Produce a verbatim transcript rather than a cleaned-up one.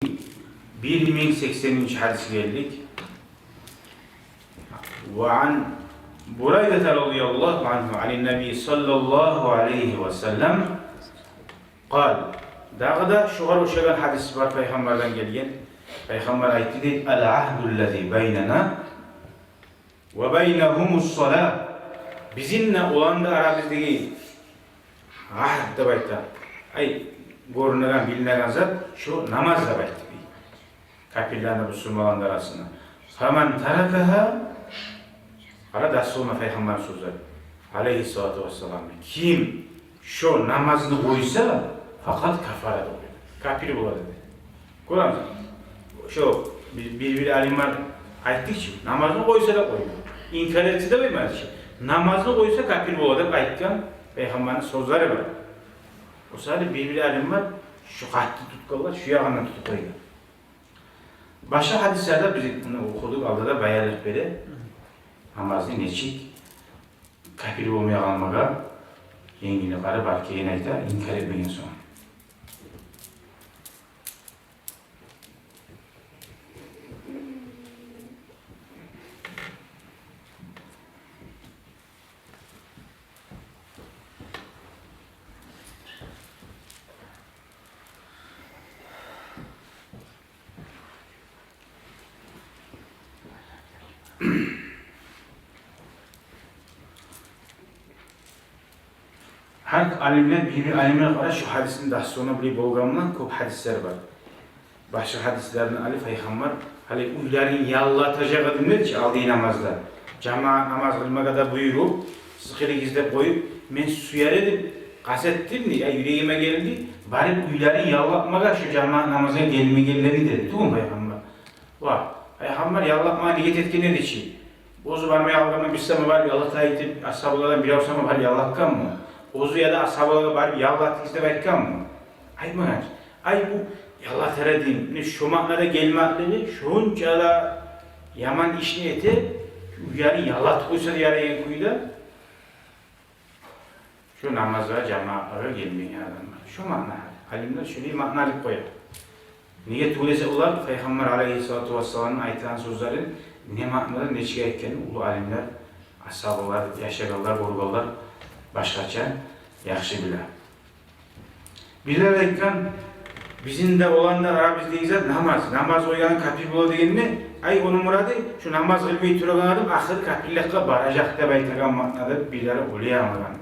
бир минг сексенинчи гьадисге гелдик. Ва ан Бурайдата радияллагьу ангьу анин-набий саллаллагьу алайгьи ва саллам къал. Дагъы да шугъар ошагъан гьадис бар, пайхаммардан гелген. Пайхаммар айтды дей: «Ал-агьдуллази байнана ва байнагьумус-салат». Бизин де, оланы да арабыздагъы агьд деп айта, ай, гёрюнеген, билинеген зат шо намаз деп айтды дей. Капирлени, бусурманланы арасында. «Фаман таракагьа», къара, дословно пайхаммарны сёзлери, алайгьиссалату вассалам: «Ким шо намазны къойса, факъад кафара», — деди. Капир бола деди. Гёремисиз? Шо бир, бир-бир алимлер айтды чы, намазны къойса да къойду, инкар этсе де къоймады чы, намазны къойса капир бола деп айтгъан пайхаммарны сёзлери бар. О саялы бир-бир алимлер шо къатты тутгъанлар, шо ягъындан тутуп къойгъан. Башгъа гьадислерде биз муну охудукъ, алда да баянлыкъ бере. Намазны нечик капир болмай къалмагъа, енгилликлери бар экенин айта, инкар этмеген сонг. Гьар алимлер, бир-бир алимлер къара, шо гьадисни дословно булай болгъанына кёп гьадислер бар. Башгъа гьадислерин алып, пайхаммар гьали уьйлерин яллатажакъ эдим дей чи алда намазда, жамаат намаз къылмагъа да буюруп, сиз къылыгъыз деп къоюп, мен сюер эдим, къаст этдим дей, я юрегиме гелди, барып уьйлерин яллатмагъа шо жамаат намазгъа гелмегенлени деди тюгюлмю пайхаммар. Ва пайхаммар яллатмагъа ниет этген эди чи, оьзю бармай къалгъанда, бир сама барып яллатайым деп, асгьабалардан бирев сама барып яллатгъанмы? Оьзю яда асгьабалагъа барып яллатыгъыз деп айтгъанмы? Айтмагъан. Ай, бу яллатар эдим, муна шо маънада гелмеклиги, шонча да яман ишни эте, уьйлерин яллатып къойса да ярайгъан кюйде. Шо намазгъа, жамаатлагъа гелмейген адамлар. Шо маъна. Алимлер шолай маъна алып къоя. Неге тюгюл эсе, олар пайхаммар алайгьиссалату вассаламны айтгъан сёзлерин не маънада, нечик айтгъанын уллу алимлер, асгьабалар, яшагъанлар, гёргенлер башгъача яхшы биле. Бирлер айтгъан, бизин де, оланы да арабыздагъы зат намаз. Намаз къойгъаны капир бола дегенде, ай, ону мурады, шо намаз къылмай турагъан адам ахыр капирликге баражакъ деп айтагъан маънада бирлери ойлай алмагъан.